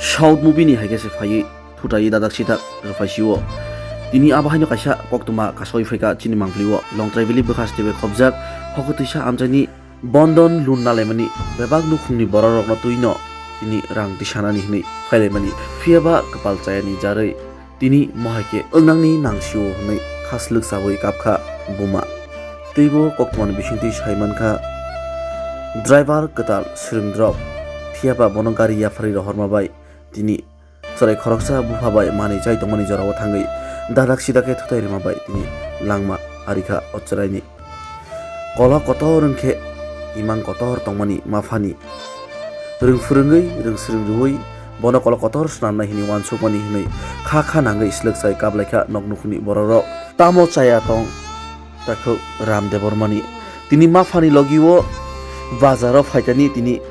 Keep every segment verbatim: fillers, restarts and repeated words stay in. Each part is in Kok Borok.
South movie ni hai khe se phaiwi thutaiwi dadak sidak rwphaisio. Tini abo haino kaisa koktwma kasawi phaikha chini mangpili o. Longtrai bili bwkha stebe khobjak, hokotwisa amchaini bondon loan nalaimani, bebak nukhungni bororokno twino tini rang tisanani hwnwi phailaimani. Phiyaba kwpal chayani jarwi tini mohai khe wngnangni nangsio hwnwi khaslwk chawi kapkha buma. Teibo koktwmani bisingtwi sai mankha, driver kwtal swrwng drop, phiyaba bono gari yapharwi rohorma bai tini chwrai khoroksa bupha bai manwi chai tongmani jorao thangwi dadak sidak khe thutai rwma bai tini langma arikha o chwraini. Kolok kotor wngkhe imang kotor tongmani maphani rwng phwrwngwi, rwng swrwng rwui bono kolok kotor swnamnai hwnwi uansukmani hwnwi kha kha nangwi swlwk chai kaplaikha nok nukhungni bororok. Tamo chaya tong takhuk Ram Debbarmani. Tini maphani logio bazaro phaikani tini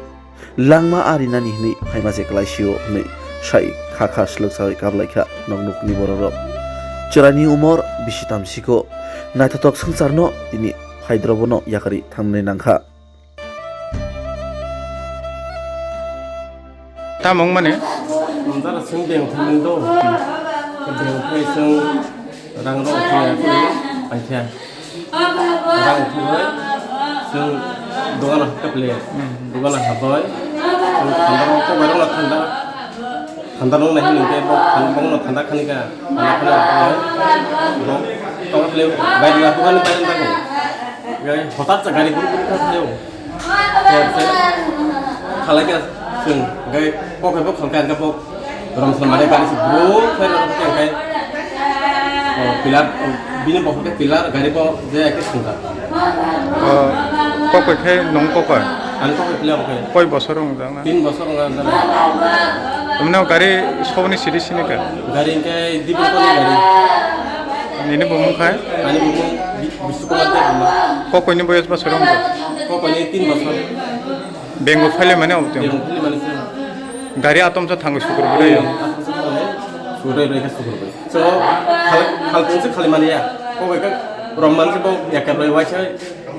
langma arinani hwnwi phaima se klaisio hwnwi sai kha kha swlwk sawi kaplaikha nok nukhungni bororok. Chwraini umor bisi tamsiko naithothok swngcharno tini phaidrobono yakarwi thangnai nangkha. Tamo wngmani? Amjara chwng beng thangmani do. Beng thai chwng rang rok thangya khe paikha. Rang thangwi chwng dogano hakhe phle. Dogano habai. Chwng thanda rok kokbai rok thanda. Thanda rok nai hwnwi khe bo thanda bongno thanda khani kha. Thanda khani kha. Bo tong phle bai la dogani bai la ko. Gai hotat sa gari guru guru kha phle. Khalai khe chwng, hwnkhe kok hai bo khalkha, hwnkhe bo rom swnam mane gari se bro phai rw khe, hwnkhe, o, pillar, o, bini bokhok khe pillar, gari bo je hai khe swngjak. O, kok hai khe nwng kok hai? Ani kok hai pillar bo khe. Koi bosor wng jak na? Tin bosor wng jak na. Tamni o gari soboni siri sini kha? Gari hwnkhe Dipin koni gari. Nini bumung khai? Ani bumung Bi-, Bisnu Kumar Debbarma. Kok hai ni boyas bosor wng jak? Kok hai ni tin bosor. Bengo phaile mane obo tong. Bengo phaile mane se. Gari atom sa thango sukur bwrwi yo. Atom sa thango sukur bwrwi, sukur bwrwi. So, khal-, khal tongse khali mani ya. Ko bai ka rom man se bo ya ka bai waisa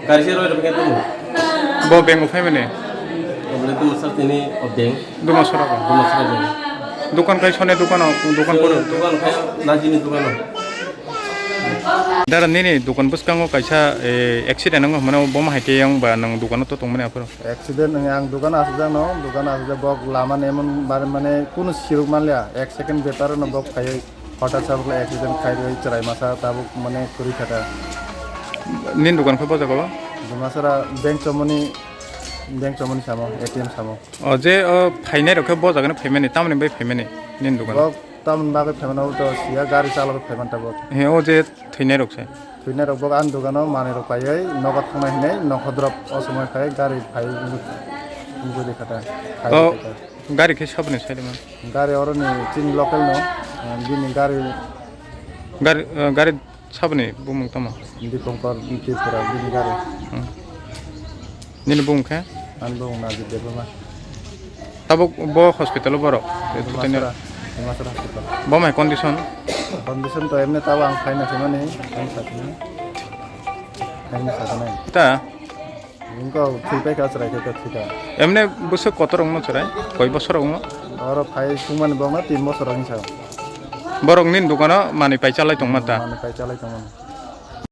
gari se roi roi ka tong. Bo bengo phai mane. Obole tu masal tini o beng. Duma sora ko. Duma sora beng. Dukan kai sone dukan o, dukan poro. Dukan kai najini dukan o. Dara, nini dukan bwskango kaisa, eh, accident wngkha hwnmano, bo ma hai khe yang ba nwng dukano to tongmani aphuru? Accident wngya, ang dukano asukjakno, dukano asukjak, bok lama ni emon bare mane kunu siruk manliya, ek second bepar no bok phaiwi hotat sa bokle accident khai rwi chwrai masa tabuk mane kwrwi kha ta. Nini dukan khe bo jaga o? Dumasara bank chomoni, bank chomoni samo, A T M samo. O je o phainai rok khe bo jaga no phaimani, tamoni bai phaimani nini dukan? Bok tamoni bagwi phaimani, abo to siya gari chalogwi phaiman tabuk. He, o je thwinai rok se? Thwinai rok bok ani dogano manwi rok paiwi nogo thangnai hinwi nokho drop o somoi phai gari phai wngwi de kha ta. O gari khe saboni side man? Gari oro ni chini local no, bini gari. Gari, eh, gari saboni bumung tamo? Dipankar Tripura bini gari. Hmm. Nini bumung khe? Ani bumung Najib Debbarma. Tabuk bo hospital o borok? Dimasara, Dimasara hospital. Bo mai condition? Condition to emni tabo ang phaina thwimani, ang sathini. Ang sathini. Ta? Wngkha thwi paikha, chwrai khe thwikha. Emni bwswk kotor wngno chwrai? Koi bosor wngno? Oro phai chwngmani bokno tin bosor wngsa. Borok nini dukano manwi pai chalai tongma ta? Manwi pai chalai tongmani.